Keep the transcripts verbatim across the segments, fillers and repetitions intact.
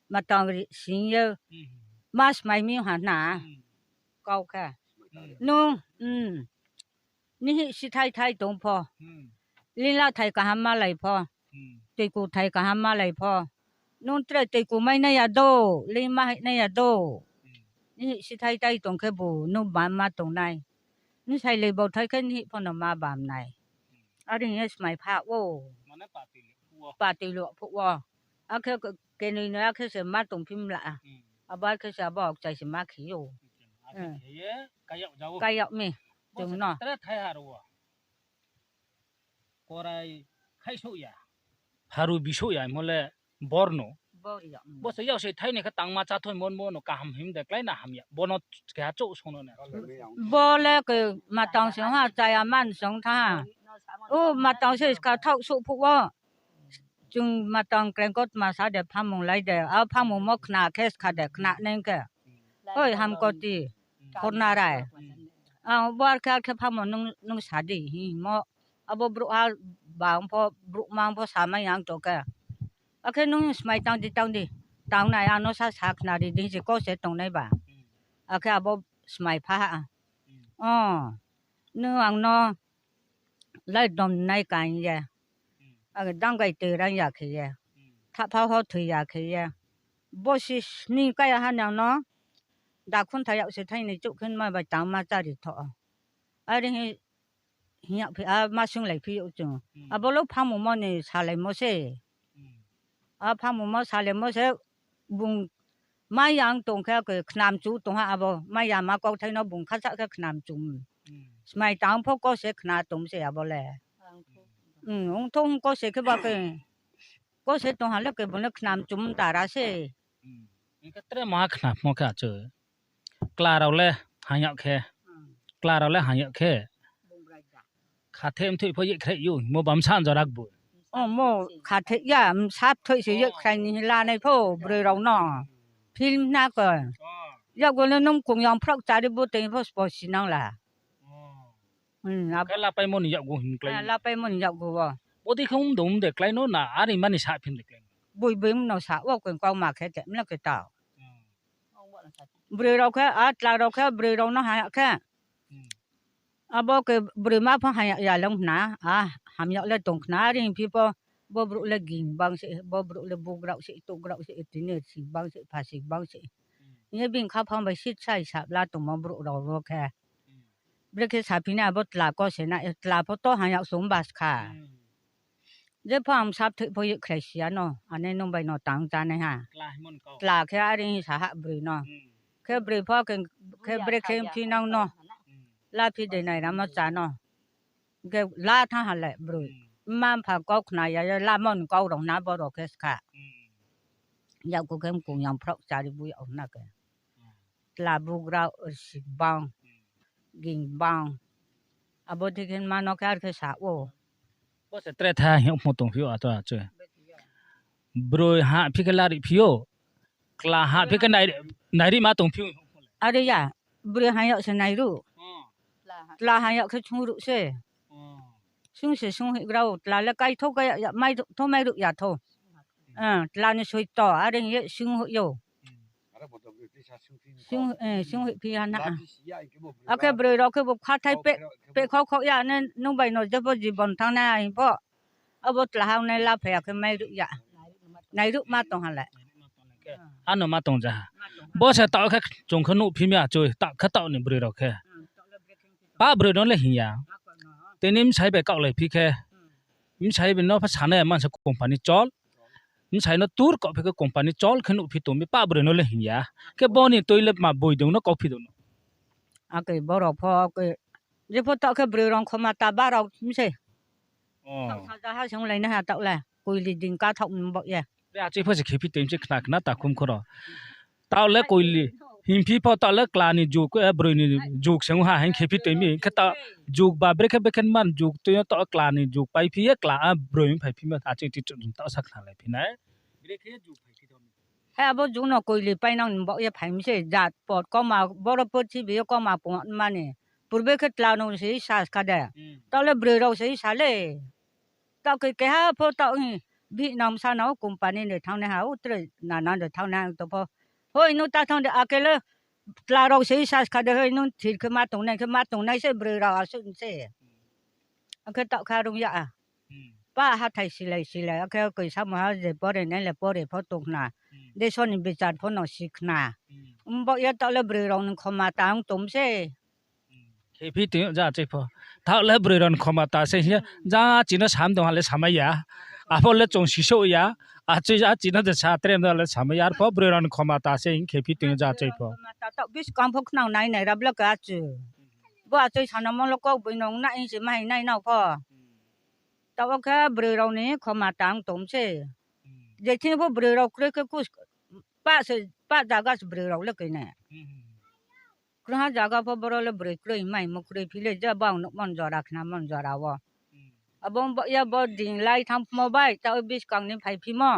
Matang ri sing ye, ma smai mi ha hna. Kau khe, nung, nihih sithai thai tong pho, lila thai kaham malai pho, toiku thai kaham malai pho, nung tre toiku mai nai ya do, lima hai nai ya do. Nihih sithai thai tong khebu nung bam ma tong nai. Nung sailai bau thai khe nihih pho no ma bam nai. Are hing ye smai pha ou. Patoi lo phuh wo. Akhe kenoi no akhe se ma tongphi mla. Abo akhe se abo aokchai se ma khe ou. Kai yag mi. Chung no. Korai khaisouh ya, haru bisouh ya himo le bor no. Bo se yak se thai ni khe tangma chá thoi mon bo no kaham him de klái na hamya. Bo no keha chouh song no ne. Bo le ke matang se ha chaya man song tha ha. O matang se ska thaoh souh phuh wo. Chung matang krengkot ma sa de phamung lai de. A phamung mo khna khe ska de khna neng khe. Oi hamkoti, khorna rai. Ang bo ar khe ar khe phamung nung, nung sa di hingmo. Abo brouhha bang pho, brouhma pho samai ya ang tong khe. Akhe nung smai tang di, tang di. Tangnai ano sa sa khna ri di se kau se tongnai ba. Akhe abo smai pha ha. O, nung ang no lai dom nai kaing ye. Age danggai tei rang ya khe ye. Thahpha ho thoi ya khe ye. Bosi sni kaya ha nang no. Dakhun thai yak se thai ni chouh khe ma bai tangma chári tho. Are hi, hing yag phi, a ma sunglai phi yag chung. Abo lo phamungmo ni salaimo se. A phamungmo salaimo se bung mai ya ang tong khe ke khnamchu tong ha abo. Mai ya ma kauthai no bung khasa khe khnamchu. Smai tang pho kau se khna tong se abo le. Ong tho ong kau se khe ba ke. Kau se tong ha le ke bung le khnamchu tara se. Hing khe tre maha khna phmo khe achu. Kla rao le hang yag khe. Kla rao le hang yag khe. Khathe mthoih pho yehkhrai yo, mo bamsa jora bo. O mo khathe ya, msa thoih se yehkhrai ni la nai pho, broi rao no. Film na ko. Yakgu le nung kong yang phrok chári bo tei pho spo sinang la. Khe lapaimo ni yakgu him klái. Lapaimo ni yakgu wo. Bodei khe mdong mde klái no na, are mani sa phi mde klái no. Boi boi mno sa, wo kong kau ma khe te mla khe tao. Broi rao khe, a tla rao khe, broi rao no haya khe. Abo ke broi ma pho haya ya leng khna, a hamya le tong khna, are hing phi pho, bo brouh le ging bang se, bo brouh le bugrao se, tugrao se, tini si bang se, phasi bang se. Hing ye bini khaphang bai sit sai sap la tongmo brouh rao ro khe. Brekhe saphi nai abo tla kau se na, tla pho to haya song bas kha. Jepho ang sap thoih pho yehkhrai si ya no, ane nung bai no tang chánai ha. Tla khe are hing sa ha broi no. Khe broi pho khe, khe brekhe phi nang no. Laphi de nai ramo chá no. Khe la thanng ha le broi. Mma mpha kau khna ya, ya lamo ni kau rao na bo rao khe skha. Yakgu khe mkong yang phrok chári bo yag na khe. Tla bugrao, rsi bang, ging bang. Abo dei khe ma no khe ar khe sa ou. Bo se tre tha hing phmo tongphi ou ato achu. Broi ha phi khe lari phi ou. Kla ha phi khe nai, nairi ma tongphi ou. Are ya, broi ha yag se nairuh. Tla ha yag khe sungruh se. Sung se sunghoih grao, tla le kaitho kaya, ya, mai tho, mairuh ya tho. Tla ni soito, are hing ye sunghoih ou. Sunghoih phi ya na. Akhe broi rao khe bo khathai pehkhau khau ya, ne nung bai no jepho jibon thanng nai hing pho. Abo tla ha nai laphai ya khe mairuh ya. Nairuh ma tong ha le. Ano ma tong ja ha. Bo se taoh khe chung khe nuhphi mi achu, taoh khe taoh ni broi rao khe. Pa broi no le hing ya. Tini bsai bai kaohlai phi khe. Bsai bai no pha sanai mansa company chol. Bsai no tur kaoh phi khe company chol khe nuhphi tong mi pa broi no le hing ya. Khe bo ni tui le ma boi dong no kauphi dong no. Ake borao pho, ake jepho taoh khe broi rao khoma ta ba rao mi se. Saja ha songlai nai ha taoh le. Koili din ka thaoh mi baoh ye. Achoi pho se khephi toi mi se khna khna takhum khoro. Taoh le koili hingphi pho taoh le kla ni juk, broi ni juk se ong ha hing khephi toi mi. Khe taoh juk ba brekhe brekhe man juk toi yo taoh kla ni juk paiphi ye kla a broi ong phaiphi ma achoi ti taoh sa khnalaiphi nai. He abo juk no koili painang ni baoh ye phai mi se jat pot kauma boro purthimbi yo kauma pung mani. Purbe khe tla no se isa kha de. Taoh le broi rao se isa le. Taoh khe keha pho taoh hi. Bihih nang bsa nang o company ni thanngnaiha, o tre nana de thanngnaiha tong pho. Hoi, nung ta thanng de, akhe le tla rao se isas kha de, hoi, nung thir khe ma tongnai khe ma tongnai se broi rao asuh se. Akhe taoh kha rung ya. Pa hathái silai silai, akhe koi samoha je pore nai le pore pho tong khna. Deso ni bichar pho no si khna. Mbaoh ye taoh le broi rao ni khomata ong tong se. Khephi tong ja achoi pho. Taoh le broi rao ni khomata se hing ye, ja chini no sam tong ha le samai ya. Apho le chung sisouh ya. Achoi ja chini no je sa tre mda le samai ya. Arpho broi rao ni khomata se hing khephi tong ja achoi pho. Khomata taoh buskang pho khnang nai nai rab le ka achu. Bo achoi sanamo le kau boi nong na hing se ma hing nai nao pho. Taoh wo khe broi rao ni khomata ong tong se. Je thing pho broi rao kroi khe kus, pah se, pah zaga se broi rao le koi nai. Kroi ha zaga pho boro le broi kroi maimo kroi phi le je bang nuhmo jora khnamo jora wo. Abo mbaoh ye bo ding lai thanngmo bai, taoh buskang ni phaiphimo.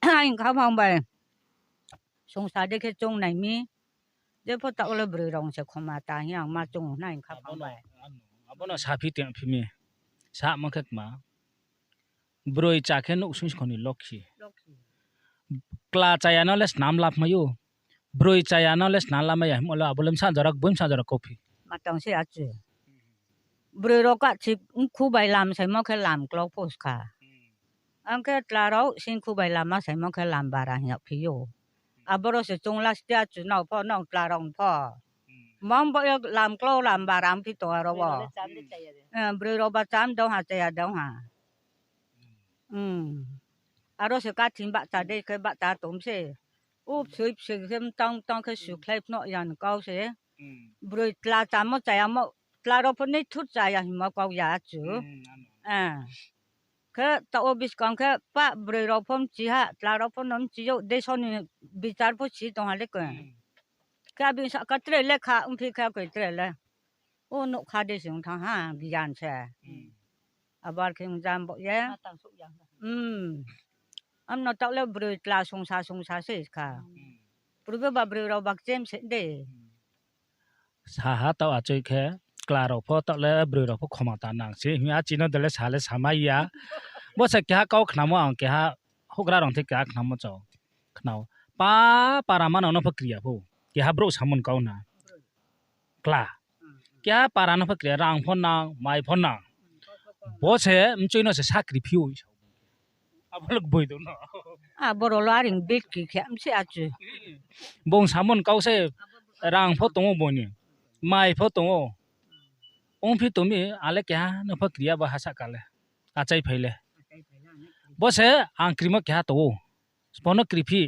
Aing khaphang bai. Songsa dei khe choung nai mi. Jepho taoh le broi rao se khomata hing ang ma choung nai khaphang bai. Abo no saphi tong phi mi. Samo khe kma. Broi cha khe nouhsung skho ni lokhi. Kla chaya no le snam lap mai ou. Broi chaya no le snam lap mai ya himo le abo le bsa jora, boi bsa jora kophi. Ma tong se achu. Broi rao kah chi mkhu bai lam saimo khe lam klau pho skha. Ang khe tla rao singkhu bai lama saimo khe lam bara hing yagphi ou. Aboro se choung la stia chu nao pho, nao tla rao pho. Mang bo ye lam klau lam bara ongphi tong aro wo. Broi rao ba cham dong ha, chaya dong ha. Aro se kathing bahcha dei khe bahcha tong se. U bsoi bsoi khe mtang mtang khe sukhlai phnuh ya ni kau se. Broi tla chamo chayamo, tla rao pho ni thur chaya hingmo kau ya chu. Khe taoh wo buskang khe pah broi rao pho mchi ha, tla rao pho no mchi ou, deso ni bichar pho si tong ha le khe. Khe abini sahka tre le kha ongphi khe koi tre le. O nougkha dei se ong thanng ha, giyan se. Abar khe ong jam bo ye. Amno taoh le broi tla songsa songsa se kha. Purbe ba broi rao ba kchem se de. Sa ha taoh achoi khe, kla rao pho taoh le broi rao pho khomata nang se hing a chini no de le sa le samai ya. Bo se keha kau khnamo ang keha houhgra rao thei keha khnamo chao. Khnao. Pa, para manang no pho kri ya pho. Keha brouh samon kau na. Kla. Keha para no pho kri ya, rang pho nang, mai pho nang. Bo se mchoi no se sa kri phi ou. Abo le boi tong no. Aboro lo aring bit kri khe mse achu. Bung samon kau se rang pho tong ou bung ni. Mai pho tong ou. Ongphi tong mi, ale keha no pho kri ya bo ha sahka le. Achai phai le. Bo se ang krimo keha tong ou. Bo no kri phi,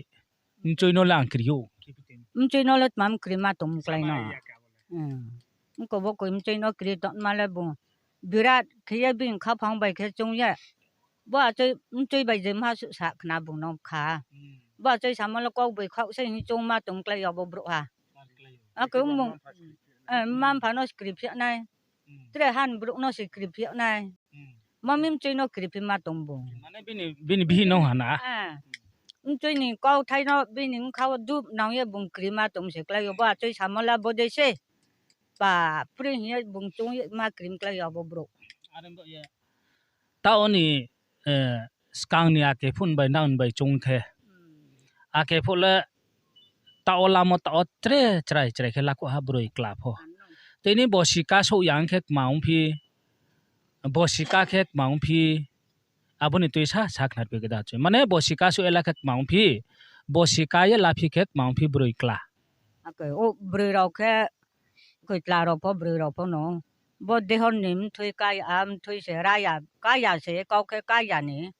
mchoi no le ang kri ou. Mchoi no le tma mkrima tong klái no. Ongko bo koi mchoi no kri tongma le bung. Birat khe ye bini khaphang bai khe choung ye. Bo achoi mchoi bai je ma suh sa khna bung no kha. Bo achoi samo le kau bai khaoh se hing choungma tong klái yo bo brouhha. Akhe mma mpha no se kri phi yag nai. Tre han brouh no se kri phi yag nai. Ma mi mchoi no kri phi ma tong bung. Bini bihih no ha na. Mchoi ni kauthai no bini bkha wo dup nang ye bung krima tong se klái yo bo achoi samo le bo dei se. Pa pri hing ye bung choung ye ma krim klái yo bo brouh. Taoh ni, skang ni ake phuh bai nang bai choung khe. Ake phuh le taoh wo lamo taoh wo tre chrai chrai khe lakhouh ha broi kla pho. Tini bosi ka souh ya ong khe kma ongphi, bosi ka khe kma ongphi, abo ni tui sa sa khna ri khe da choi. Mane bosi ka souh ye la khe kma ongphi, bosi ka ye laphi khe kma ongphi broi kla. Ake, o broi rao khe, koi tla rao pho broi rao pho no. Bo dehor ni mthui kaya, mthui se raya, kaya se, kau khe kaya ni.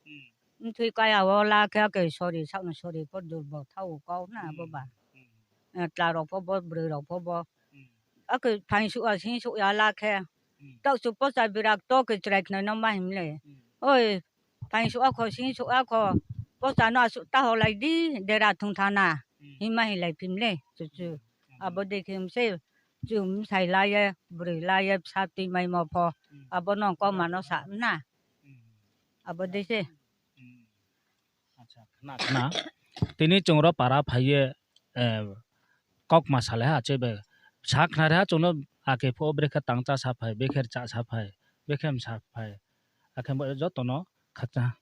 Mthui kaya wo la khe ake sori, saoh no sori pho durbol thao kau na bo ba. Tla rao pho bo, broi rao pho bo. Ake phaingsuh ya, singsouh ya la khe. Taoh chu pocha birak to khe chrai khnai no ma him le. Oi, phaingsuh akho, singsouh akho, pocha no asuh ta holai di, dera thung thana, hingma hinglai phim le, chuchu. Abo dei khe mse, chu msai la ye, broi la ye, bsa tuimaimo pho, abo no kauma no sa na. Abo dei se. Tini chung ro para phai ye, kaukma salai ha, achoi bai sa khnari ha chung no, ake phuh wo brekhe tangcha sa phai, bekhe rcha sa phai, bekhe msa phai, akhe bo joto no khakchang ha.